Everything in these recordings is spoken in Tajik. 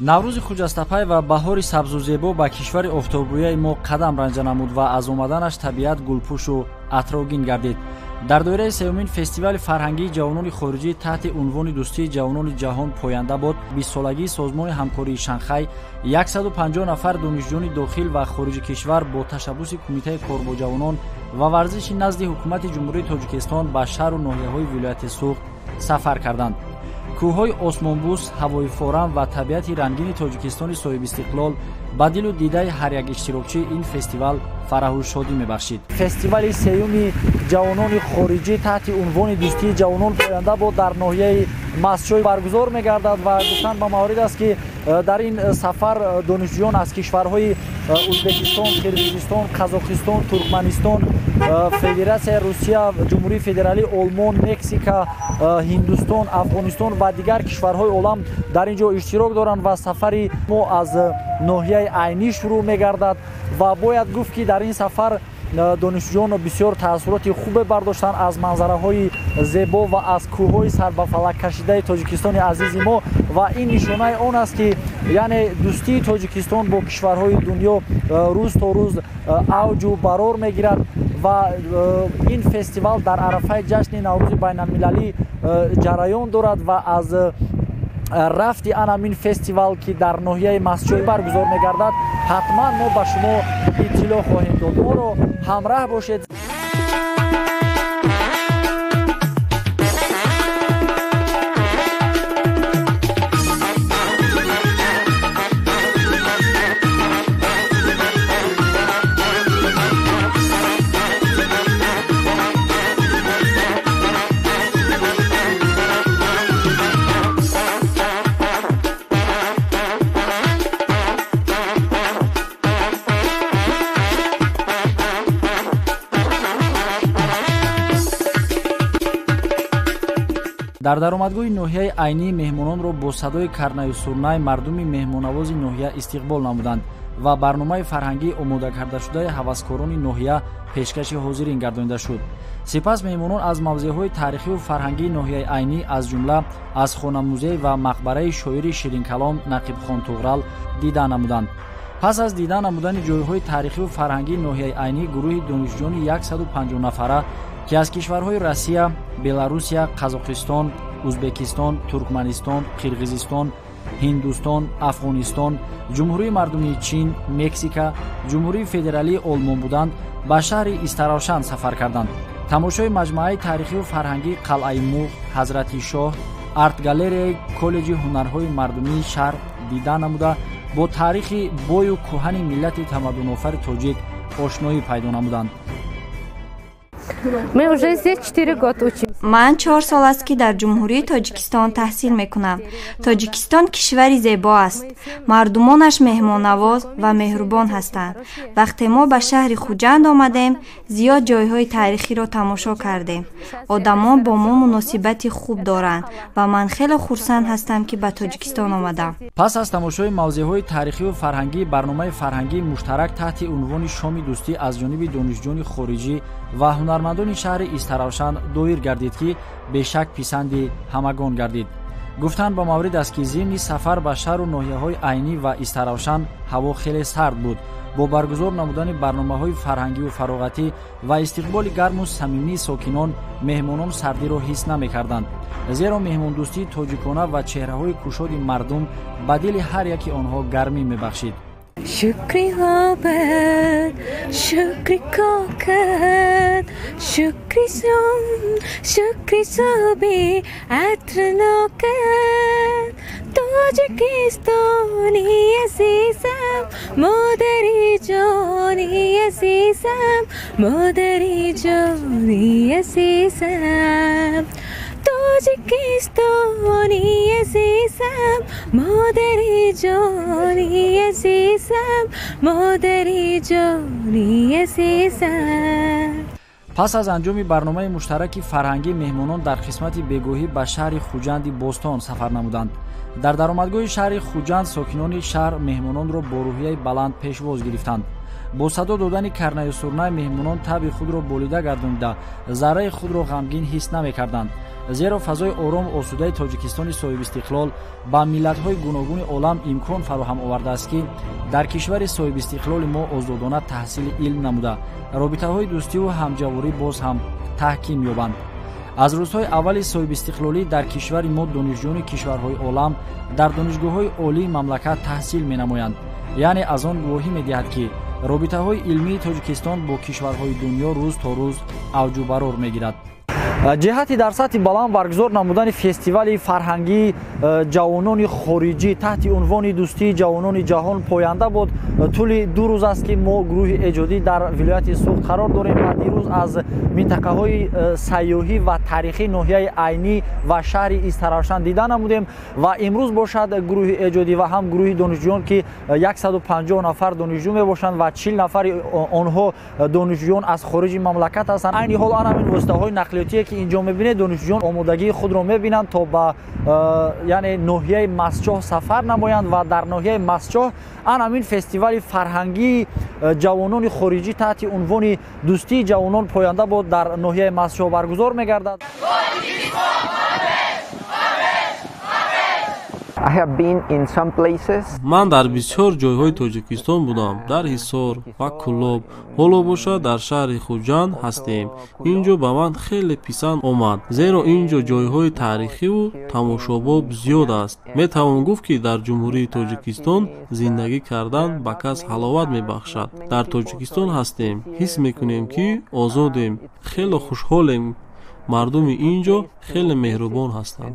Наврӯзи хуҷастапай ва баҳори сабзу зебо ба кишвари офтобрӯяи мо қадам ранҷа намуд ва аз омаданаш табиат гулпӯшу атрогин гардид. Дар доираи сеюмин фестивали фарҳангии ҷавонони хориҷӣ таҳти унвони дӯстии ҷавонони ҷаҳон поянда бод 20-солагии созмони ҳамкории Шанхай 150 нафар донишҷӯёни дохил ва хориҷи кишвар бо ташаббуси Кумитаи кор бо ҷавонон ва варзиши назди ҳукумати Ҷумҳурии Тоҷикистон ба шаҳру ноҳияҳои вилояти Суғд сафар карданд. Кӯҳҳои осмонбӯс, ҳавои форам ва табиати рангини Тоҷикистони соҳибистиқлол ба дилу дидаи ҳар як иштирокчии ин фестивал фараҳу шодӣ мебахшид. Фестивали сеюми ҷавонони хориҷӣ таҳти унвони дӯстии ҷавонон поянда бод дар ноҳияи Мастчой баргузор мегардад ва гуфтан ба маврид аст, ки дар ин сафар донишҷӯён аз кишварҳои Ӯзбекистон, Қирғизистон, Қазоқистон, Туркманистон, Федератсияи Русия, Ҷумҳурии Федералии Олмон, Мексика, Ҳиндустон, Афғонистон ва дигар кишварҳои олам дар ин ҷо иштирок доранд ва сафари мо аз ноҳияи Айнӣ шурӯъ мегардад ва бояд гуфт, ки дар ин сафар донишҷӯён бисёр таассуроти хубе бардоштанд аз манзараҳои зебо ва аз кӯҳҳои сарбафалак кашидаи Тоҷикистони азизи мо ва ин нишонаи он аст, ки яъне дӯстии Тоҷикистон бо кишварҳои дунё рӯз то рӯз авҷу барор мегирад ва ин фестивал дар арафаи ҷашни Наврӯзи байналмилалӣ ҷараён дорад ва аз рафти анамин фестивал, ки дар ноҳияи Мастчой баргузор мегардад, ҳатман мо ба шумо иттилоъ хоҳем дод. Моро ҳамраҳ бошед. Дар даромадгоҳи ноҳияи Айнӣ меҳмононро бо садои карнаю сурнай мардуми меҳмонавози ноҳия истиқбол намуданд ва барномаи фарҳангии омода кардашудаи ҳаваскорони ноҳия пешкаши ҳозирин гардонида шуд. Сипас меҳмонон аз мавзеъҳои таърихию фарҳангии ноҳияи Айнӣ, аз ҷумла аз хонамузей ва мақбараи шоири ширинкалом Нақибхон Туғрал дида намуданд. Пас аз дида намудани ҷойҳои таърихию фарҳангии ноҳияи Айнӣ, гурӯҳи донишҷӯёни 150 нафара, ки аз кишварҳои Россия, Беларусия, Қазоқистон, Ӯзбекистон, Туркманистон, Қирғизистон, Ҳиндустон, Афғонистон, Ҷумҳурии Мардумии Чин, Мексика, Ҷумҳурии Федералии Олмон буданд, ба шаҳри Истаравшан сафар карданд. Тамошои маҷмӯаи таърихию фарҳангии Қалъаи Муғ, Ҳазрати Шоҳ, арт-галереяи коллеҷи ҳунарҳои мардумии шаҳр дида намуда, бо таърихи бою кӯҳани миллати тамаддунофари тоҷик ошноӣ пайдо намуданд. Мы уже здесь 4 года учимся. Ман 4 сол аст, ки дар Ҷумҳурии Тоҷикистон таҳсил мекунам. Тоҷикистон кишвари зебо аст, мардумонаш меҳмоннавоз ва меҳрубон ҳастанд. Вақте мо ба шаҳри Хуҷанд омадем, зиёд ҷойҳои таърихиро тамошо кардем. Одамон бо мо муносибати хуб доранд ва ман хеле хурсанд ҳастам, ки ба Тоҷикистон омадам. Пас аз тамошои мавзеъҳои таърихию фарҳангӣ, барномаи фарҳангии муштарак таҳти унвони шоми дӯстӣ аз ҷониби донишҷӯёни хориҷӣ ва ҳунармандони шаҳри Истаравшан доир гардид, ки бешак писанди ҳамагон гардид. Гуфтан ба маврид аст, ки зимни сафар ба шаҳру ноҳияҳои Айнӣ ва Истаравшан ҳаво хеле сард буд. Бо баргузор намудани барномаҳои фарҳангию фароғатӣ ва истиқболи гарму самимии сокинон, меҳмонон сардиро ҳис намекарданд, зеро меҳмондӯстии тоҷикона ва чеҳраҳои кушоди мардум ба дили ҳар яки онҳо гармӣ мебахшид. Шукри лобат, шукри кокат, шукри сом, шукри соби атрнокат. Тоҷикистони азизам, модари ҷони азизам, модари ҷони азизам. Тоҷикистони азизам, модари ҷони азизам, модари ҷони азизам. Пас аз анҷоми барномаи муштараки фарҳангӣ, меҳмонон дар қисмати бегоҳӣ ба шаҳри Хуҷанди бостон сафар намуданд. Дар даромадгоҳи шаҳри Хуҷанд сокинони шаҳр меҳмононро бо рӯҳияи баланд пешвоз гирифтанд. Бо садо додани карнаю сурнай меҳмонон табъи худро болида гардонида, зарраи худро ғамгин ҳис намекарданд, зеро фазои орому осудаи Тоҷикистони соҳибистиқлол ба миллатҳои гуногуни олам имкон фароҳам овардааст, ки дар кишвари соҳибистиқлоли мо озодона таҳсили илм намуда, робитаҳои дӯстиву ҳамҷаворӣ боз ҳам таҳким ёбанд. Аз рӯзҳои аввали соҳибистиқлолӣ дар кишвари мо донишҷӯёни кишварҳои олам дар донишгоҳҳои олии мамлакат таҳсил менамоянд. Яъне аз он гувоҳӣ медиҳад, ки робитаҳои илмии Тоҷикистон бо кишварҳои дунё рӯз то рӯз авҷу барор мегирад. Ҷиҳати дар сатҳи баланд баргузор намудани фестивали фарҳангии ҷавонони хориҷӣ таҳти унвони дӯстии ҷавонони ҷаҳон поянда буд. Тӯли 2 рӯз аст, ки мо гурӯҳи эҷодӣ дар вилояти Суғд қарор дорем ва дирӯз аз минтақаҳои сайёҳӣ ва таърихии ноҳияи Айнӣ ва шаҳри Истаравшан дида намудем ва имрӯз бошад гурӯҳи эҷодӣ ва ҳам гурӯҳи донишҷӯён, ки 150 нафар донишҷӯ мебошанд ва 40 нафари онҳо донишҷӯён аз хориҷи мамлакат ҳастанд. Айни ҳол ан ҳамин воситаҳои нақлиётие, ки инҷо мебинед, донишҷӯён омодагии худро мебинанд, то ба яъне ноҳияи Мастчоҳ сафар намоянд ва дар ноҳияи Мастчоҳ ан ҳамин фестивали фарҳангии ҷавонони хориҷӣ таҳти унвони дӯстии ҷавонон поянда буд дар ноҳияи Мастчоҳ баргузор мегардад. Ман дар бисёр ҷойҳои Тоҷикистон будам, дар Ҳисор ва Кӯлоб. Ҳоло бошад дар шаҳри Хуҷанд ҳастем. Ин ҷо ба ман хеле писанд омад, зеро ин ҷо ҷойҳои таърихиву тамошобоб зиёд аст. Метавон гуфт, ки дар Ҷумҳурии Тоҷикистон зиндагӣ кардан ба кас ҳаловат мебахшад. Дар Тоҷикистон ҳастем, ҳис мекунем, ки озодем, хеле хушҳолем. Мардуми ин ҷо хеле меҳрубон ҳастанд.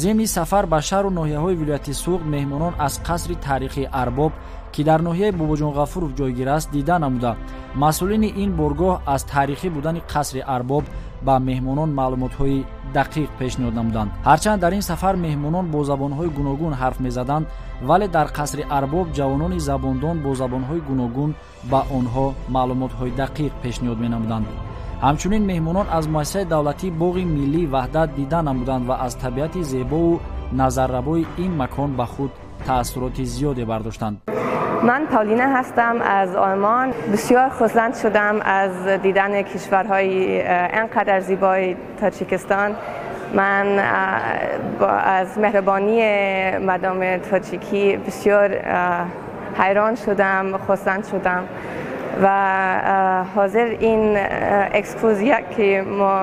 Зимни сафар ба шаҳру ноҳияҳои вилояти Суғд меҳмонон аз қасри таърихии Арбоб, ки дар ноҳияи Бобоҷон Ғафуров ҷойгир аст, дида намуда, масъулини ин боргоҳ аз таърихӣ будани қасри Арбоб ба меҳмонон маълумотҳои дақиқ пешниҳод намуданд. Ҳарчанд дар ин сафар меҳмонон бо забонҳои гуногун ҳарф мезаданд, вале дар қасри Арбоб ҷавонони забондон бо забонҳои гуногун ба онҳо маълумотҳои дақиқ пешниҳод менамуданд. Ҳамчунин меҳмонон аз муассисаи давлатии боғи миллии Ваҳдат дида намуданд ва аз табиати зебову назаррабои ин макон ба худ таассуроти зиёде бардоштанд. من پاولینه هستم از آلمان. بسیار خرسند شدم از دیدن کشورهای انقدر زیبای تاجیکستان. من از مهربانی مردم تاجیکی بسیار حیران شدم، خرسند شدم و حاضر این اکسکوزیا که ما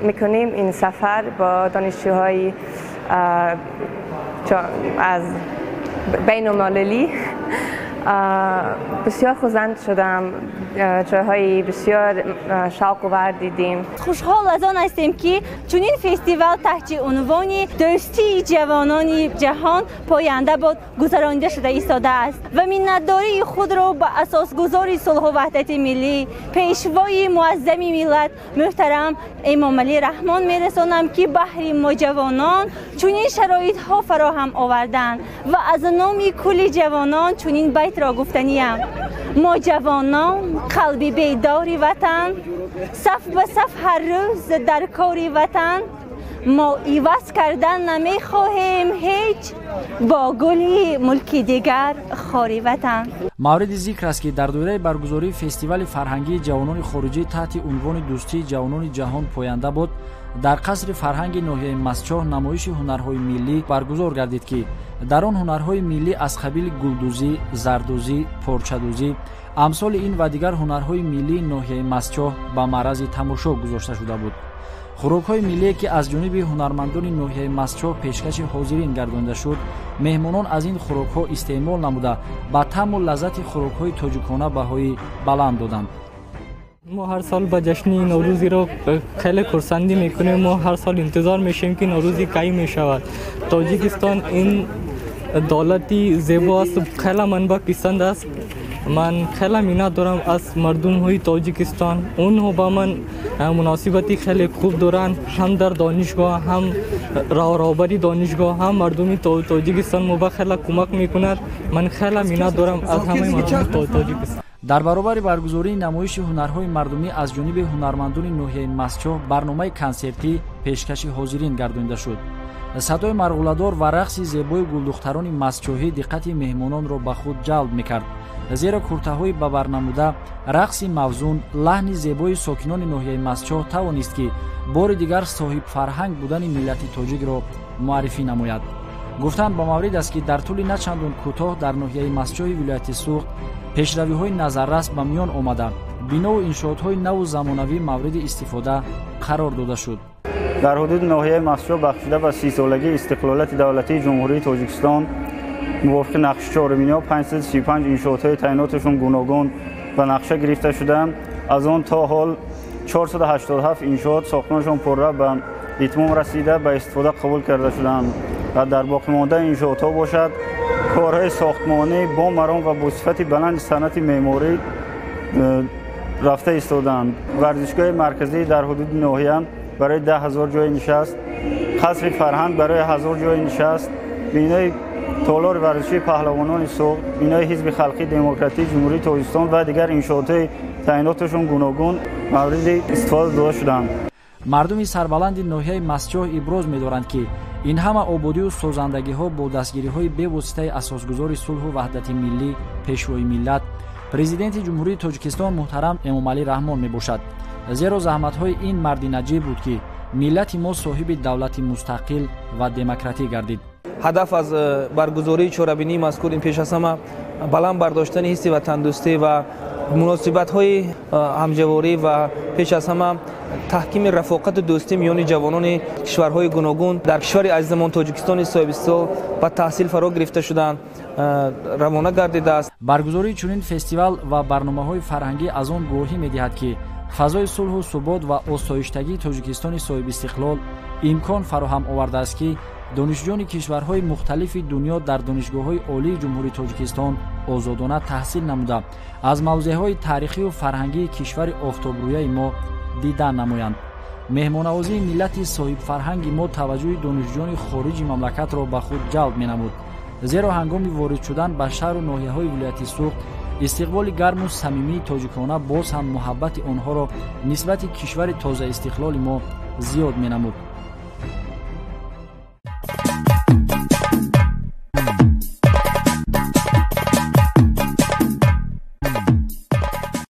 میکنیم این سفر با دانشجوهای از بین المللی بسیار خرسند شدم. جاهای بسیار شوق آور دیدیم. خوشحال از آن هستیم که چنین فستیوال تحت عنوان دوستی جوانان جهان پاینده باد گذرانده شده ایستاده است و منتداری خود را به اساسگذار صلح و وحدت ملی، پیشوای معظم ملت محترم امام علی رحمان میرسانم که بهر ما جوانان چنین شرایط ها فراهم آوردند و از نام کل جوانان چنین بیت را گفتنیم: ما جوانان قلبی بیداری وطن، صف به صف هر روز در کاری وطن، ما عوض کردن نمیخواهیم هیچ، با گلی ملکی دیگر خاری وطن. мавриди зикр аст, ки дар доираи баргузории фестивали фарҳангии ҷавонони хориҷӣ таҳти унвони дӯстии ҷавонони ҷаҳон поянда буд, дар қасри фарҳанги ноҳияи Мастчоҳ намоиши ҳунарҳои миллӣ баргузор гардид, ки дар он ҳунарҳои миллӣ аз қабили гулдӯзӣ, зардӯзӣ, порчадӯзӣ, амсоли ин ва дигар ҳунарҳои миллии ноҳияи Мастчоҳ ба маърази тамошо гузошта шуда буд. Хӯрокҳои миллие, ки аз ҷониби ҳунармандони ноҳияи Мастчоҳ пешкаши ҳозирин гардонида шуд, меҳмонон аз ин хӯрокҳо истеъмол намуда, ба таъму лаззати хӯрокҳои тоҷикона баҳои баланд доданд. ما هر سال با جشن نوروزی را خیلی خرسندی میکنیم. ما هر سال انتظار میشیم که نوروزی کی میشود. تاجیکستان این دولتی زیبا است، خیلی من با پسند است. من خیلی منت دارم از مردم های تاجیکستان. اونها با من مناسبتی خیلی خوب دارند، هم در دانشگاه، هم راهبری دانشگاه، هم مردم تاجیکستان ما با خیلی کمک میکند. من خیلی منت دارم از همه مردم تاجیکستان. Дар баробари баргузории намоиши ҳунарҳои мардумӣ аз ҷониби ҳунармандони ноҳияи Мастчоҳ барномаи консертӣ пешкаши ҳозирин гардонида шуд. Садои марғуладор ва рақси зебои гулдухтарони мастчоҳӣ диққати меҳмононро ба худ ҷалб мекард, зеро куртаҳои бабарнамуда, рақси мавзун, лаҳни зебои сокинони ноҳияи Мастчоҳ тавонист, ки бори дигар соҳибфарҳанг будани миллати тоҷикро муаррифӣ намояд. Гуфтан ба маврид аст, ки дар тӯли начандон кӯтоҳ дар ноҳияи Мастчоҳи вилояти Суғд пешравиҳои назаррас ба миён омада, бинову иншоотҳои наву замонавӣ мавриди истифода қарор дода шуд. Дар ҳудуди ноҳияи Мастчоҳ бахшида ба 30-солагии истиқлолияти давлатии Ҷумҳурии Тоҷикистон мувофиқи нақши чорабиниҳо 535 иншоотҳои таъиноташон гуногун ба нақша гирифта шуданд. Аз он то ҳол 487 иншоот сохтмонашон пурра ба итмом расида, ба истифода қабул карда шуданд ва дар боқимондаи иншоотҳо бошад, корҳои сохтмонӣ бо маром ва бо сифати баланди санъати меъморӣ рафта истодаанд. Варзишгоҳи марказӣ дар ҳудуди ноҳия барои 10 000 ҷои нишаст, қасри фарҳанг барои 1000 ҷои нишаст, бинои толори варзишии паҳлавонони Суғд, бинои Ҳизби халқии демократии Ҷумҳурии Тоҷикистон ва дигар иншоотҳои таъиноташон гуногун мавриди истифода дода шуданд. Мардуми сарбаланди ноҳияи Мастчоҳ иброз медоранд, ки ин ҳама ободию созандагиҳо бо дастгириҳои бевоситаи асосгузори сулҳу ваҳдати миллӣ, Пешвои миллат, Президенти Ҷумҳурии Тоҷикистон муҳтарам Эмомалӣ Раҳмон мебошад, зеро заҳматҳои ин марди наҷиб буд, ки миллати мо соҳиби давлати мустақил ва демократӣ гардид. Ҳадаф аз баргузории чорабинии мазкур ин пеш аз ҳама баланд бардоштани ҳисси ватандӯстӣ ва муносибатҳои ҳамҷаворӣ ва пеш аз ҳама таҳкими рафоқату дӯстӣ миёни ҷавонони кишварҳои гуногун дар кишвари азизамон Тоҷикистони соҳибистиқлол ба таҳсил фаро гирифта шуданд равона гардидааст. Баргузории чунин фестивал ва барномаҳои фарҳангӣ аз он гувоҳӣ медиҳад, ки фазои сулҳу субот ва осоиштагии Тоҷикистони соҳибистиқлол имкон фароҳам овардааст, ки донишҷӯёни кишварҳои мухталифи дунё дар донишгоҳҳои олии Ҷумҳурии Тоҷикистон озодона таҳсил намуда, аз мавзеъҳои таърихию фарҳангии кишвари офтобрӯяи мо дидан намоянд. Меҳмонавозии миллати соҳибфарҳанги мо таваҷҷӯҳи донишҷӯёни хориҷи мамлакатро ба худ ҷалб менамуд, зеро ҳангоми ворид шудан ба шаҳру ноҳияҳои вилояти Суғд истиқболи гарму самимии тоҷикона боз ҳам муҳаббати онҳоро нисбати кишвари тозаистиқлоли мо зиёд менамуд.